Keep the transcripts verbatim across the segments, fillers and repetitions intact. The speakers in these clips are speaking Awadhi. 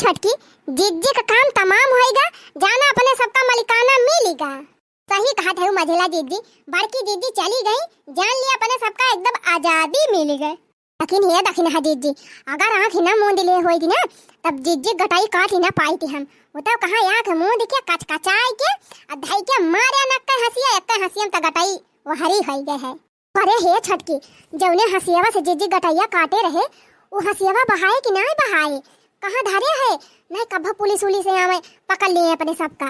छोटकी, जिज्जी का काम तमाम होइगा, जाना अपने सबका मलिकाना मिलिगा। सही कहत है मझिला जिज्जी, बड़की जिज्जी चली गई, जान लिया अपने सबका एकदम आजादी मिलिगा। लेकिन हे दखिनहा जिज्जी, अगर आँख न मूंद ले होई ना, तब जिज्जी गटाई काट ही ना पाई थी हम। वो तो कहाँ आँख मूंद के कचकचाई के, आ धई के मारे न के हंसिया, एक हंसिया में तो गटाई वो हरी होई गए है। अरे हे छोटकी, जौने हंसियावा से जिज्जी गटैया काटे रहे, उ हंसियावा बहाए कि नाय बहाए? कहाँ धरे है? नहीं कब्बो पुलिस उलिस आवे, पकड़ लिए अपने सबका।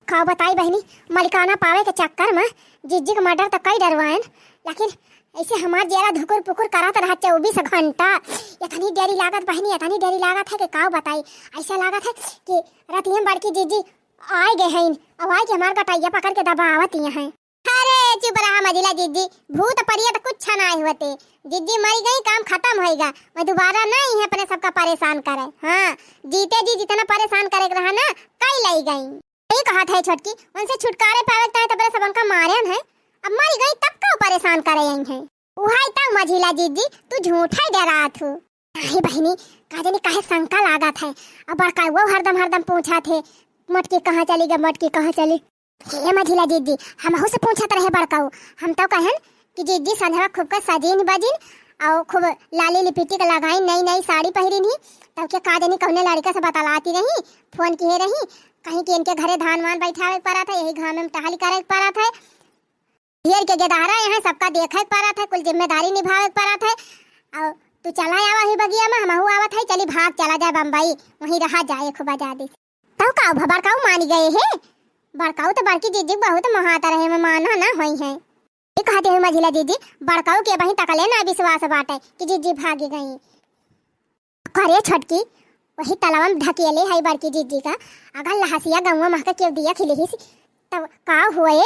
का बताई बहिनी, मलिकाना पावे के चक्कर में जिज्जी के मर्डर तो कई डरवाएन, लेकिन ऐसे हमार जियरा धुकुर पुकुर करत रहा चउबीस घंटा। इतनी डरी लागत बहिनी, इतनी डरी लागत है कि का बताई। ऐसा लागत है कि रतिया में बड़की जिज्जी आए गए हैं, अब आए के हमार गटैया पकड़ के दबावत ही हैं। अरे चुप रहा मझिला जिज्जी, भूत परियत कुछ नाय होते। जिज्जी मरी गई, काम खतम होइगा। मैं दोबारा नहीं है अपने सबका परेशान करे। हाँ, जीते जी जितना परेशान करे के रहा ना, कई लई गई। सही कहत है छोटकी, उनसे छुटकारे पावे के ताईं तो अपने सब उनका मारेन है। अब मरी गई तब का परेशान करे आई है? उहाई तब मझिला जिज्जी, तू झूठा ही डरात हो। अरे बहिनी, का जानी काहे शंका लागत है। अब बड़काऊ हरदम हरदम पूछत है, "मोटकी कहाँ चली गा, मोटकी कहाँ चली?" हे मझिला जिज्जी, हमहू से पूछत रहे बड़काऊ। हम तो कहन कि जिज्जी संझवा खूब के सजीन बजिन और खूब लाली लिपिटिक लगाइन, नई नई साड़ी पहिरिन ही, तब के का जानी कौने लड़का से बतलाती रही, फोन किए रही, कहीं कि इनके घरे धान वान बैठावे के परत है, यही घामे में टहल करे के परत है। ढेर के गेदहरा यहाँ सबका देखे के परत है, कुल जिम्मेदारी निभावे के परत है। और तू चला आवा ही बगिया में, हमहू आवत है, चली भाग चला जाए बम्बई, वहीं रहा जाए खूब आजादी से। तब का भा बड़काऊ मानी गए है? बड़काऊ तो बड़की जिज्जी बहुत महातर है, मैं माना ना होई है। ये कहते हुए मझिला जिज्जी, बड़काऊ के वहीं तकले ना विश्वास बाटे कि जिज्जी भागी गई। करे छोटकी, वही तलवा में ढकेले है बड़की जिज्जी का। अगर लहसिया गौवा महके केव दिया खिलहिस, तब का हुए?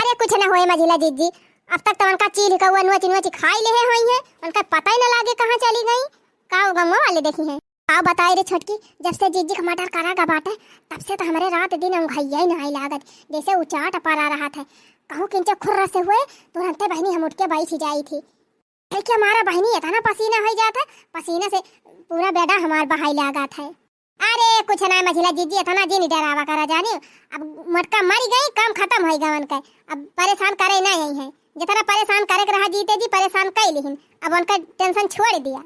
अरे कुछ ना हुए मझिला जिज्जी, अब तक तो उनका चील कौआ नोच नोच खाई लेहे होई है, उनका पता ही ना लागे कहाँ चली गई। का वो गौवा वाले देखी हैं? का बताई रे छोटकी, जब से जिज्जी का मर्डर करा गा बाटे, तब से तो हमरे रात दिन अंघैया ही नाई लागत, जैसे उचाट परा रहत है। कहूँ किंचे खुर्र से हुए, तुरंते बहिनी हम उठ के बैठ जाई थी। है क्या हमारा बहिनी इतना पसीना हो जात है, पसीना से पूरा बेडा हमार बहाई लागत है। अरे कुछ ना मझिला जिज्जी, इतना जी नहीं डरावा करा जानी। अब मोटका मरी गई, काम खतम होई गवन के। अब परेशान करे ना यही है, जितना परेशान करे के रहा जीते जी परेशान कई लिहिन, अब उनका टेंशन छोड़ दिया।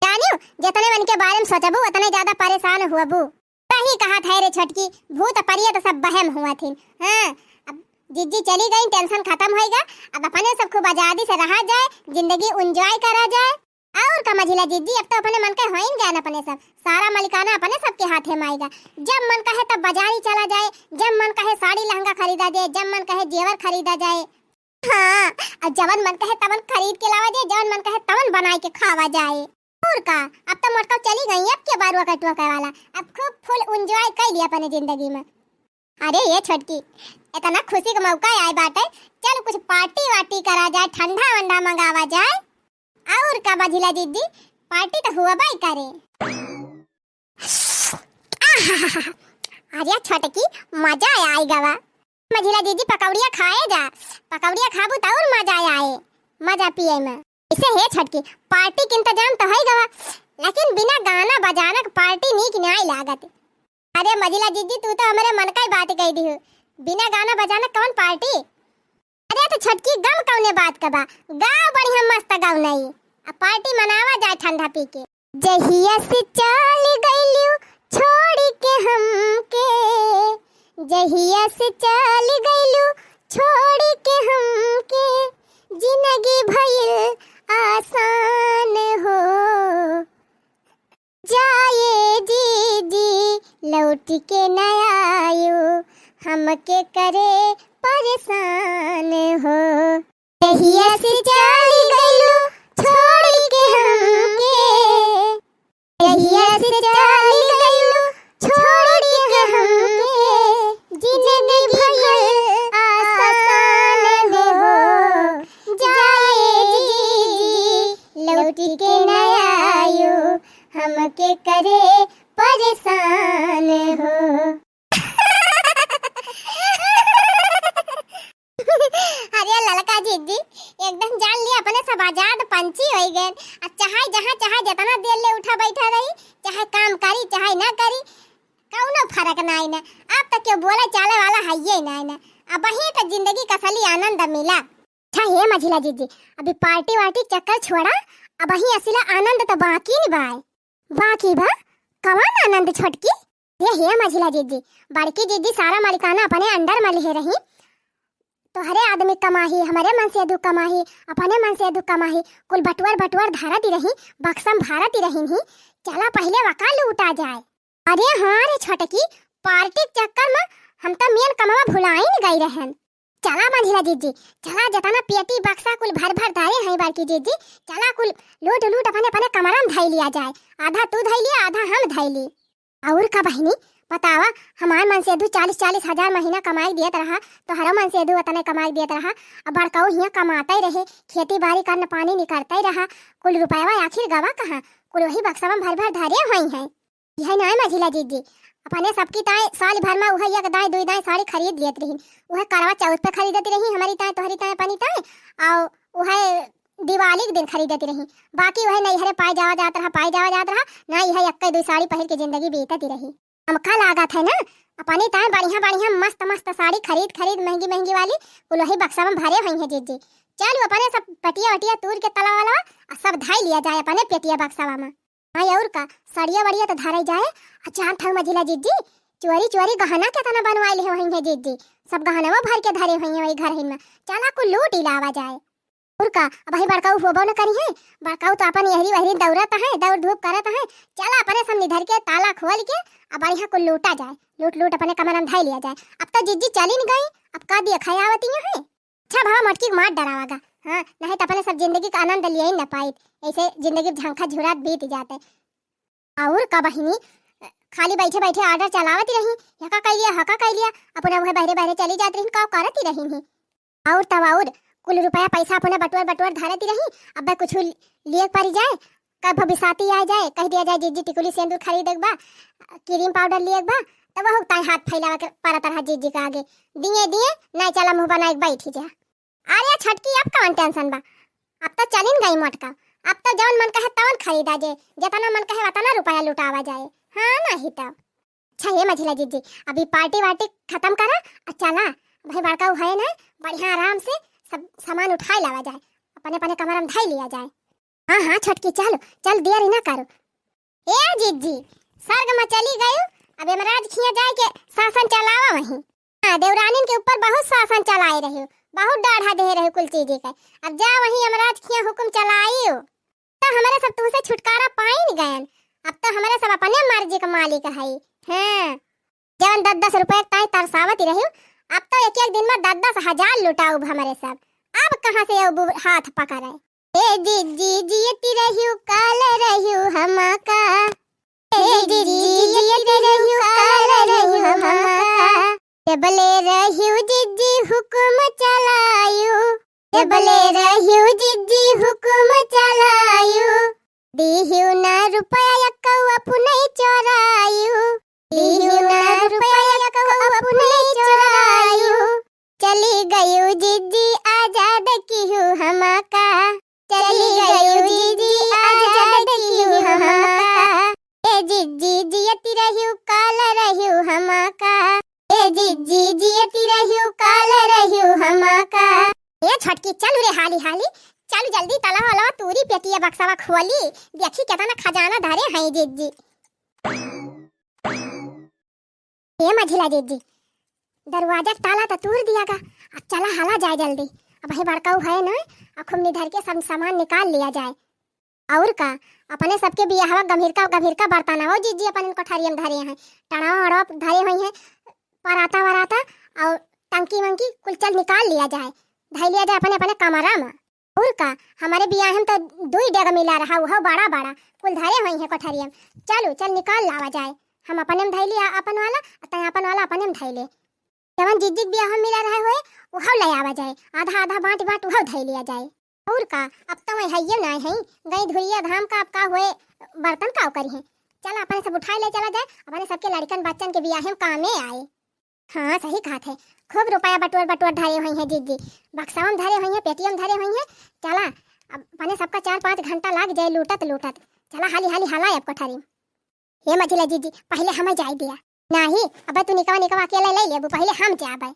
जानियो, जितने उनके बारे में सोचबू उतने ज्यादा परेशान हुअबू। सही कहत है रे छोटकी, भूत परियत सब बहम हुआ थी। हाँ, अब जिज्जी चली गई, टेंशन खतम होइगा। अब अपने सब खूब आजादी से रहा जाए, जिंदगी एंजॉय करा जाए। और का मझिला जिज्जी, अब तो अपने मन के होइन गए न अपने सब, सारा मलिकाना अपने सब के हाथे में आइगा। जब मन कहे तब बाजारी चला जाए, जब मन कहे साड़ी लहंगा खरीदा जाए, जब मन कहे जेवर खरीदा जाए। हाँ, और जवन मन कहे तवन खरीद के लावा जाए, जवन मन कहे तवन बनाए के खावा जाए। और का, अब तो मोटका चली गई, अब के बारुआ कटुआ कहे वाला, अब खूब फुल एंजॉय कर लिया अपने जिंदगी में। अरे ये छोटकी, इतना खुशी का मौका आए बाटे, चल कुछ पार्टी वार्टी करा जाए, ठंडा वंडा मंगावा जाए। और का मझिला जिज्जी, पार्टी तो हुआ बाई करे। आहाहाहा, अरे छोटकी, मजा आए गवा। मझिला जिज्जी पकौड़िया खाए जा, पकौड़िया खाबू त और मजा आए, मजा पिए में। इसे हे छोटकी, पार्टी के इंतजाम तो है गवा, लेकिन बिना गाना बजाना के पार्टी नीक नाई लागत। अरे मझिला जिज्जी, तू तो हमरे मन का ही बात कह दी हो। बिना गाना बजाना कौन पार्टी? अरे तो छोटकी, गम कौने बात का बा? गाओ बढ़िया मस्त गाओ नहीं, अब पार्टी मनावा जाए ठंडा पी के। जहिया से चल गइलू छोड़ के हमके, जहिया से चल गइलू छोड़ के हमके, जिंदगी भइल आसान हो। जाए जी जी लौट के न आयो, हमके करे परेशान हो। जहिया से चल गइलू छोड़ के हमके, जहिया से चल गइलू छोड़ के हमके, जिंदगी भइल आसान हो। जाए जी जी लौट के न आयो, हमके करे परेशान हो। अरे ललका जिज्जी, एकदम जान लिया अपने सब आजाद पंछी होई गए। अब चाहे जहाँ चाहे जितना देर ले उठा बैठा रही, चाहे काम करी चाहे ना करी, कउनो फरक नाहीं ना। अब त केउ बोले चाले वाला हइये नाहीं ना। अबहीं त जिंदगी क असली आनंद मिला। अच्छा हे मझिला जिज्जी, अभी पार्टी वार्टी क चक्कर छोड़ा, अबहीं असली आनंद त बाकी न बाय। बाकी बा? कवन आनंद छोटकी? हे, हे मझिला जिज्जी, बड़की जिज्जी सारा मालिकाना अपने under म लिहे रही। तोहरे आदमी क कमाही, हमरे मनसेधू क कमाही, अपने मनसेधू क कमाही, कुल बटुअर बटुअर धरति रही, बक्सम भरति रही ही। चला पहिले वका लूटा जाए। अरे हाँ रे छोटकी, पार्टी क चक्कर म हम त मेन कमवा भुलाइन गई रहन। चला मझिला जिज्जी, चला जतना पेटी बक्सा कुल भर भर धरे हई बड़की जिज्जी, चला कुल लूट लूट अपने अपने कमरा म धइ लिया जाए। आधा तू धइ लिया, आधा हम धइ ली। अउर का बहिनी, बतावा, हमार मनसेधू चालीस चालीस हजार महीना कमाइ देत रहा, तोहरो मनसेधू ओतने कमाइ देत रहा, अब बड़कऊ हियाँ कमातइ रहे, खेती बारी क अन्न पानी निकरतइ रहा, कुल रुपयवा आखिर गवा कहाँ? कुल वही बक्सवा म भर भर धरे होइहैं। इहै नाहीं मझिला जिज्जी, अपने सबकी ताईं साल भर म उहै एक दाईं दुइ दाईं साड़ी खरीद लेत रहिन। उहै करवा चौथ पे खरीदत रही हमरी ताईं, तोहरी ताईं, अपनी ताईं, अउर उहै दिवाली क दिन खरीदत रही। बाकी उहै नैहरे पाए जावा जात रहा, पाए जावा जात रहा, ना इहै एक्कै दुइ साड़ी पहिर के जिंदगी बीतत रही। हमका लागत है ना, अपनी ताईं बढ़िया बढ़िया मस्त मस्त साड़ी खरीद खरीद महंगी महंगी वाली कुल वही बक्सवा म भरे होइहैं जिज्जी। चलू अपने सब पटिया वटिया तूर के तला वाला अउर सब धइ लिया जाए अपने पेटिया बक्सवा म। हाँ, अउर का, सड़िया वड़िया त धरे जाए। अ जानत हऊ मझिला जिज्जी, चोरी चोरी गहना केतना बनवाइ लिहे होइहैं जिज्जी, सब गहनवा भर के धरे होइहैं वही घरहिन म। चला कुल लूटि लावा जाए। अउर का, अबहीं बड़कऊ होबो न करिहैं, बड़कऊ त अपन यहरी वहरी दौड़त हैं, दौड़ धूप करत हैं। चला अपने सब निधर के ताला खोल के अ बढ़िया कुल लूटा जाए, लूट लूट अपने कमरा म धइ लिया जाए। अब त जिज्जी चलिन गई, अब का देखा आवतिया हैं। अच्छा भवा मोटकी क मार डरावा गा। हाँ, नहीं त अपने सब जिंदगी क आनंद लिया ही न पाइत। ऐसे जिंदगी झंखा झुरात बीत जाते। अउर का बहिनी, खाली बैठे बैठे order चलावत रही, हका कइ लिया, हका कइ लिया, अपना उहै बहरे बहरे चली जात रही, का करत रही ही। अउर तब अउर कुल रुपया पैसा अपना बटुअर बटुअर धरत रही, अब कुछ लिए परि जाए, कब भविष्याती आ जाए, कहि दिया जाए, "जिज्जी, टिकुली सेंदूर खरीदे क बा, क्रीम पाउडर लिए क बा," तब वहू ताईं हाथ फैलावे के परत रहा जिज्जी के आगे। दिए, दिए, नाहीं चला मुँह बनाए के बैठी जा। अरे छोटकी, अब कवन tension बा? अब त चलिन गई मोटका, अब त जवन मन कहे तवन खरीदा जे, जेतना मन कहे वतना रुपया लुटावा जाए। हाँ, नाहीं त। अच्छा हे मझिला जिज्जी, अभी party वार्टी खतम करा अउर चला। भाई बड़का उ है ना, बढ़िया आराम से सब सामान उठाए लावा जाए, अपने अपने कमरा म धइ लिया जाए। हाँ, हाँ, छोटकी, चल, चल, देरी ना करो। ए जिज्जी, स्वर्ग म चली गयू, अब यमराज खिया जाए के शासन चलावा वहीं। हाँ, देवरानिन के ऊपर बहुत शासन चलाए रह्यू, बहुत डाढ़ा दे रह्यू कुल चीजी के। अब जा वहीं यमराज खिया हुकुम चलाइयो। त हमरे सब तुहसे छुटकारा पाइन गयन, अब त हमरे सब अपने मर्जी के मालिक हई। हाँ, जवन दस दस रुपया क ताईं तरसावत रह्यू, अब त एक एक दिन म दस दस हजार लुटाउब हमरे सब। अब कहाँ से अउबू हाथ पकड़े? ए जिज्जी जियत रह्यू काल रह्यू हमाका। ए जिज्जी जियत रह्यू काल रह्यू हमाका। जबले रह्यू जिज्जी हुकुम चलायू। जबले रह्यू जिज्जी हुकुम चलायू। दिह्यू ना रुपया यक्कऊ अपने चोरायू। दिह्यू ना रुपया यक्कऊ अपने चोरायू। चली गयू जिज्जी आजाद किहू हमाका। चली गयू जिज्जी आजाद किहू हमाका। ए जिज्जी जियत रह्यू काल रह्यू हमाका। ए जिज्जी जियत रह्यू काल रह्यू हमाका। ए छोटकी, चलू रे हाली हाली, चलू जल्दी तलवा वलवा तूरी पेटिया बक्सवा खोली, देखी केतना खजाना धरे हैं जिज्जी। ए मझिला जिज्जी, दरवाजा क ताला त तूर दिया गा, अब चला हाला जाए जल्दी। अबहीं बड़कऊ है ना, अब खूब निधर के सब सामान निकाल लिया जाए। अउर का, अपने सबके बियाहवा गम्हिरका गम्हिरका बर्तनवा जिज्जी अपने कोठरिया म धरे हैं, टड़वा अड़वा धरे होइहैं, पराता वराता अउर टंकी वंकी कुल चल निकाल लिया जाए, धइ लिया जाए अपने अपने कमरा म। अउर का, हमरे बियाहे म त दुइ डेग मिला रहा, उहौ बड़ा बड़ा, कुल धरे होइहैं कोठरिया म। चलू, चल निकाल लावा जाए, हम अपने म धइ लिया अपन वाला, तैं अपन वाला अपने म धइ ले। जवन जिज्जी क बियाह म मिला रहे होए, उहौ ले आवा जाए, आधा आधा बाँट बाँट उहौ धइ लिया जाए। अउर का, अब त वही हइये नाहीं है, गई धुरिया धाम का, अब का होए, बर्तन का करिहैं। चल अपने सब उठाए ले चला जाए, अपने सबके लड़िकन बच्चन के बियाहे म कामे आए। हाँ, सही कहत है, खूब रुपया बटोर बटोर धरे होइहैं जिज्जी, बक्सवा म धरे होइहैं, पेटिया म धरे होइहैं। चला, अब अपने सबका चार पाँच घंटा लाग जाए लूटत लूटत। चला हाली हाली हाला अब कोठरी। ए मझिला जिज्जी, पहिले हमइ जाइ दिया। नाहीं, अबे तू निकवा निकवा अकेले लइ लेबू, पहिले हम जाबइ।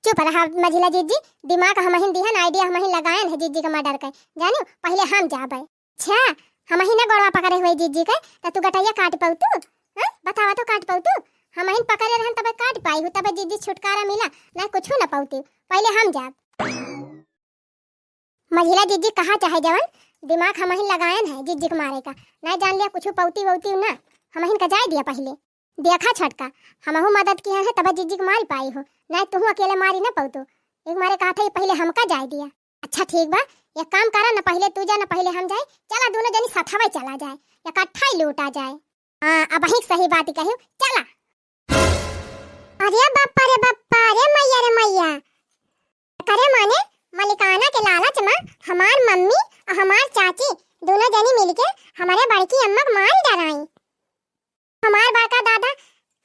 चुप रहा मझिला जिज्जी, दिमाग हमहिन दिहन, idea हमहिन लगायन है जिज्जी के murder के, जानिउ, पहिले हम जाबइ। अच्छा, हमहिन न गोड़वा पकड़े हुए जिज्जी के, त तू गटइया काट पउतू? हैं? बतावा तो काट पउतू? हमहिन पकड़े रहन तबे काट पाई हूँ, तबे जिज्जी छुटकारा मिला, नाहीं कुछु न पउती, पहिले हम जाब। मझिला जिज्जी कहा चाहे जवन, दिमाग हमहिन लगायन है जिज्जी के मारे का। नाहीं जान लिया कुछु पउती वउती ना, हमहिन का जाइ दिया पहिले। देखा छोटका, हमहू मदद किहे हैं तब जिज्जी के मारी पाई हो, नाहीं तुहू अकेले मारी न पउतू। एक मारे कहा था ये पहिले हमका जाइ दिया। अच्छा ठीक बा, एक काम करा न पहिले तू जा न पहिले हम जाइ, चला दुनो जनी सथवइ चला जाइ, इकट्ठा ही लूटा जाइ। हाँ, अबहीं सही बात कहिउ, चला। अरे बप्पा रे बप्पा, अरे मइया रे मइया। एकरे माने मलिकाना के लालच मा हमार मम्मी अउ हमार चाची दुनो जनी मिलके हमरे बड़की अम्मा के मार डराई। हमार बड़का दादा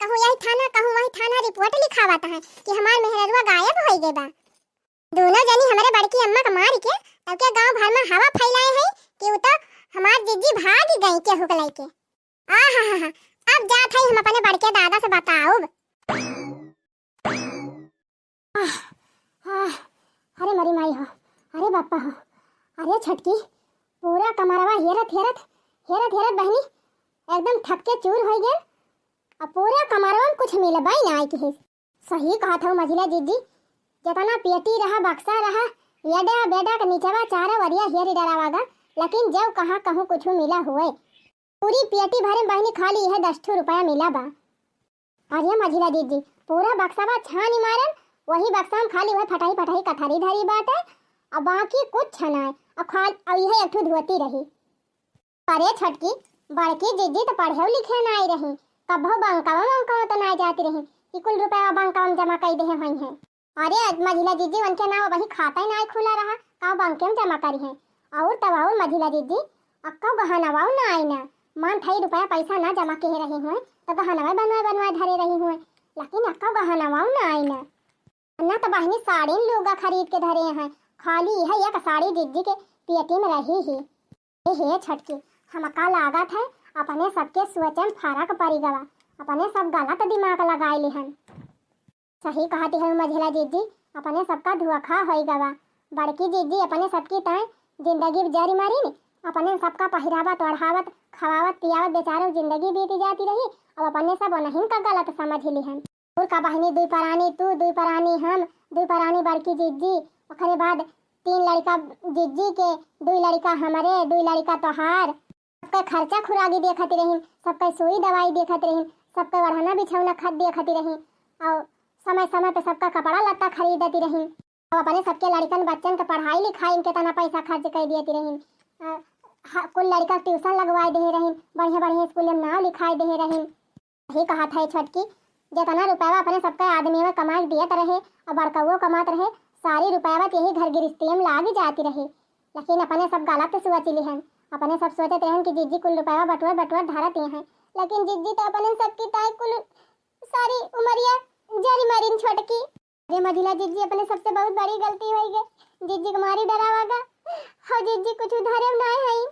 कहूँ यही थाना, कहूँ वही थाना report लिखावत हैं कि हमार मेहररुआ गायब होइ गए बा। दुनो जनी हमरे बड़की अम्मा के मार के तब के गाँव भर मा हवा फैलाए हैं कि उ तो हमार जिज्जी भाग गई केहू के लइके। आहाहाहा, अब जात हई हम अपने बड़के दादा से बताउब। आह, आह, अरे मरी माई हो, अरे बापा हो, अरे छोटकी, पूरा कमरवा हेरत हेरत, हेरत हेरत बहिनी, एकदम थक के चूर होइ गेल। अब पूरा कमरवा में कुछ मिलबइ नाहीं किहिस। सही कहत हऊ मझिला जिज्जी, जेतना पेटी रहा, बक्सा रहा, एडा बेडा के निचवा चारों ओरिया हेरी डरावा गा, लेकिन जउ कहाँ कहूँ कुछु मिला हुए। पूरी पेटी भरे में बहिनी खाली इहे दस ठो रुपया मिला बा। अरे मझिला जिज्जी, पूरा बक्सवा छानी मारन, वही बक्सा में खाली उहे फटही फटही कथरी धरी बाटे, अब बाकी कुछ नाय, अब खाल-, अब इहे एक ठो धोती रही। अरे छोटकी, बड़की जिज्जी त पढ़े लिखे नाय रही, कबहू बंकवा वंकवा त नाय जाती रही, कि कुल रुपया बंकवा में जमा कई देहे होइहैं। अरे मझिला जिज्जी, उनके नाव वही खाता ही नाय खुला रहा, का बंके में जमा करिहैं? अउर तब अउर मझिला जिज्जी, अक्का गहनवा नाय ना, मान थई रुपया पैसा ना जमा किहे रही हुए, त गहनवा बनवाए बनवाए धरे रही हुए, लेकिन अक्का गहनवा नाय ना। ना त बहिनी साड़ी लुगा खरीद के धरे हैं, खाली इहे एक साड़ी जिज्जी के पेटी में रही ही। ए हे छोटकी, हमका लागत है अपने सबके सोचे में फरक पड़ी गवा, अपने सब गलत दिमाग लगाए लिहन। सही कहती है मझिला जिज्जी, अपने सबका धोखा होई गवा। बड़की जिज्जी अपने सबकी ताई जिंदगी जरी मरीन, अपने सबका पहिरावत ओढ़ावत खवावत पियावत बेचारो जिंदगी बीती जाती रही, अब अपने सब ओनहिन का गलत समझ लिहन। अउर का बहिनी, दुई परानी तू, दुई परानी हम, दुई परानी बड़की जिज्जी, ओकरे बाद तीन लड़का जिज्जी के, दुई लड़का हमरे, दुई लड़का तोहार। सबके खर्चा खुरागी देखत रहिन, सबके सुई दवाई देखत रहिन, सबके ओढ़ना बिछौना खत देखत रहिन, अउर समय समय पे सबका कपड़ा लत्ता खरीदत रहिन। अब अपने सबके लड़कन बच्चन के पढ़ाई लिखाई में केतना पैसा खर्च कर दियत रहिन। अ, ह-, कुल लड़का के ट्यूशन लगवाए देहे रहिन, बढ़िया बढ़िया स्कूल में नाव लिखाए देहे रहिन। सही कहत है छोटकी, जेतना रुपया अपने सबका आदमी में कमाई दियत रहे अउर बड़कउओ कमात रहे, सारी रुपया त यही घर गृहस्थी में लाग जाती रही। लेकिन अपने सब गलत सोच लिहन, अपने सब सोचत रहन कि जिज्जी कुल रुपया बटुअर बटुअर धरत ही हैं, लेकिन जिज्जी तो अपने सबकी ताई कुल सारी उमरिया जरी मरीन छोटकी। अरे मझिला जिज्जी, अपने सबसे बहुत बड़ी गलती होई गई। जिज्जी के मारी डरावा गा। हो जिज्जी कुछ उधारे नाय हई।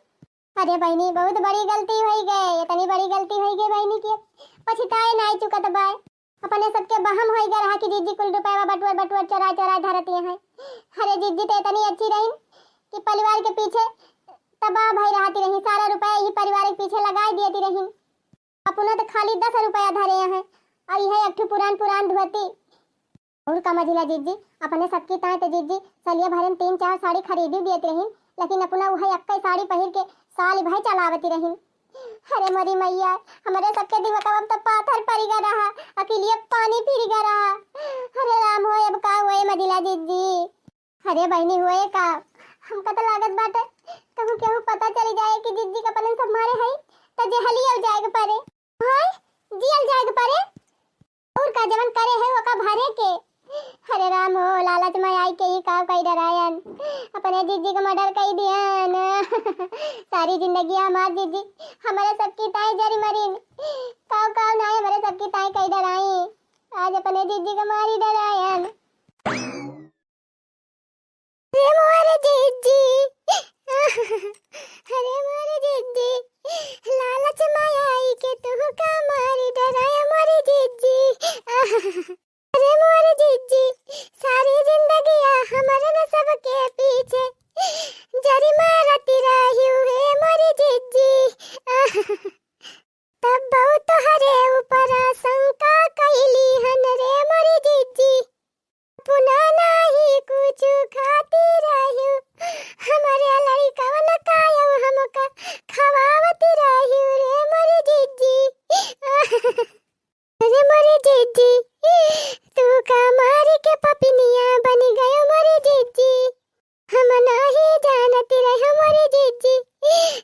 अरे बहिनी, बहुत बड़ी गलती होई गई, इतनी बड़ी गलती होई गई बहिनी के पछताए नाय चुकत बाय। अपने सबके बहम होई गए रहा कि जिज्जी कुल रुपया बटुअर बटुअर चोराए चोराए धरती हैं। अरे जिज्जी तो इतनी अच्छी रही कि परिवार के पीछे तबाह भई रहती रही, सारा रुपया यही परिवार के पीछे लगाए देती रही। अपना तो खाली दस रुपया धरे हैं, अउर यह एक ठो पुरान पुरान धोती। अउर का मझिला जिज्जी, अपने सबकी ताई तो जिज्जी सलिया भरे में तीन चार साड़ी खरीदी देत रही, लेकिन अपना वह एक ही साड़ी पहिर के साल भर चलावती रही। अरे मोरी मैया, हमरे सबके दिमागवा में तो पाथर पड़ गया रहा, अकिलिया पानी फिर गया रहा। अरे राम हो, अब का हुए मझिला जिज्जी? अरे बहिनी हुए का, हमका तो लागत बाटे कहूँ केहू पता चली जाए कि जिज्जी के अपने सब मारे हई, तो जेहलिया जाए के पड़े। हाय, जियल जाए के पड़े। अउर का जवन करे है ओका भरे के। अरे राम हो, लालच में आई के ही का कई डरायन, अपने जिज्जी के murder कई दियन। सारी जिंदगी हमार जिज्जी हमरे सबकी ताई जरी मरीन, काव काव नाय हमरे सबकी ताई कई डराई, आज अपने जिज्जी के मारी डरायन। अरे मोर जिज्जी, अरे मोर जिज्जी, लालच में आई के तू का तब बहुत तोहरे ऊपर शंका कैली हन रे मोरी जिज्जी। अपना नाही कुछ खाती रह्यू, हमरे लड़िकवन का यउ हमका खवावती रह्यू रे मोरी जिज्जी। अरे मोरी जिज्जी, तू का मारी के पपिनिया बनी गयो मोरी जिज्जी। हम नाही जानती रहे मोरी जिज्जी,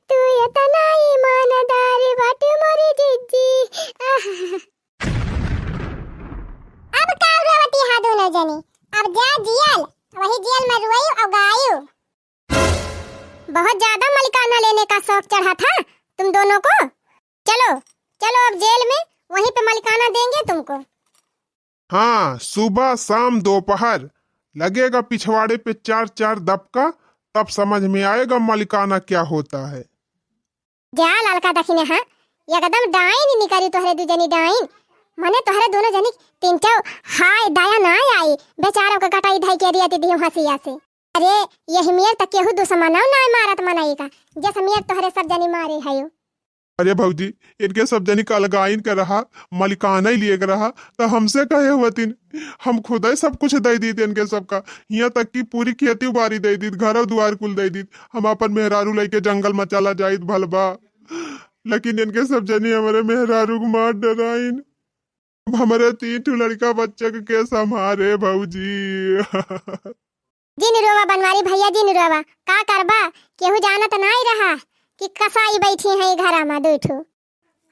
तू इतना ईमानदार बाटू मोरी जिज्जी। आह। अब का रोवती हा दोनों जनी? अब जा जियल, वही जियल में रोइउ और गाइउ। बहुत ज्यादा मलिकाना लेने का शौक चढ़ा था तुम दोनों को। चलो, चलो अब जेल में, वहीं पे मलिकाना देंगे तुमको। हाँ, सुबह, शाम, दोपहर लगेगा पिछवाड़े पे चार चार दबका, तब समझ में आएगा मलिकाना क्या होता है। जा ललका दखिने, हाँ, एकदम डाइन निकरी तोहरे दू जनी डाइन। मने तोहरे दोनों जनी तीन चार हाय दया ना आई, बेचारों का कटाई धाई के रियती दिहु हंसिया से। अरे, यही मेर त केहू दुश्मनौ नाय मारत मनई का, जस मेर तोहरे सब जनी मारे हयो। अरे भौजी, इनके सब जनी का अलगाइन के रहा, मलिकाना ही लिए के रहा, त हमसे कहे हुवतिन, हम खुदै सब कुछ दइ दीत इनके सबका, हियाँ तक कि पूरी खेती बारी दइ दीत, घरौ दुआर कुल दइ दीत, हम आपन मेहरारू लइके जंगल में चला जाइत भलबा, लेकिन इनके सब जनी हमरे मेहरारू को मार डराइन। अब हमरे तीन ठो लड़का बच्चा के, के संभारे भौजी? जिन रोवा बनवारी भैया, जिन रोवा, का करबा? केहू जानत नाई रहा कि कसाई बैठी हैं घरा में दुइ ठो।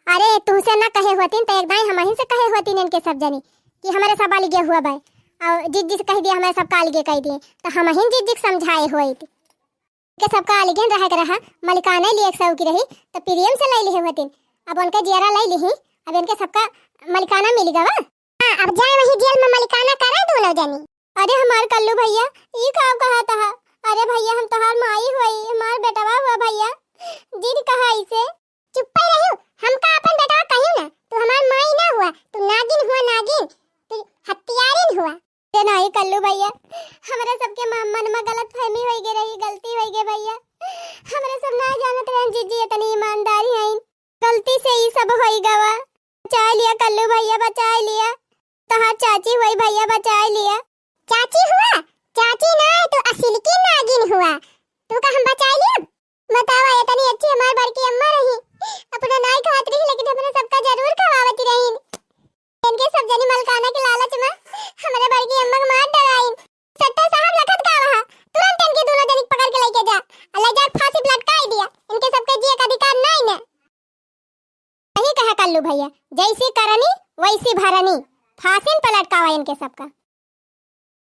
अरे तुहसे ना कहे होतिन त एक दाई हमहिन से कहे होतिन इनके सब जनी कि हमरे सब अलगे हुआ बाय, और जिज्जी से कह दिया हमरे सब का अलगे कह दिए, त हमहिन जिज्जी के समझाए होइत। के सबका अलगे रहे के रहा, मलिकाना लिए एक सौ की रही, त प्रेम से लइ लिहे होतिन। अब उनके जियरा लइ लिही, अब इनके सबका मलिकाना मिल गवा। हाँ, अब जाए वही जेल में मलिकाना करे दोनों जनी। अरे हमार कल्लू भैया, ई का कहत हा? अरे भैया, हम तोहार माई होई, हमार बेटवा हुआ भैया, जिन कहा इसे। चुप्पे रहियो, हमका अपन बेटवा कहियो ना, तू हमार माई ना हुआ, तू नागिन हुआ, नागिन, तू हत्यारिन हुआ। ते नाही कल्लू भैया, हमरे सबके म-, मन में गलत फहमी होई गे रही, गलती होई गे भैया। हमरे सब ना जानत रहन जिज्जी इतनी ईमानदार हईन। गलती से ई सब होई गवा। बचाए लिया कल्लू भैया, बचाए लिया। तोहार चाची हुई भैया, बचाए लिया। चाची हुआ? चाची ना, तू असलकी नागिन हुआ। तू का हम बचाए लिया? बतावा, इतनी अच्छी हमार बड़की अम्मा रही, अपना नाई खात रही, लेकिन हमरे सबका जरूर खवावत रही। इनके सब जनी मलकाना के लालच में हमरे बड़की अम्मा के मार डराइन। सेठ साहब लखत का रहा, तुरंत इनके दोनों जनी के पकड़ के लेके जा, और ले जाके फांसी पे लटकाई दिया। इनके सबके जिए का अधिकार नाई न। सही कहा कल्लू भैया, जैसी करनी वैसी भरनी, फांसी पे लटकावा इनके सबका।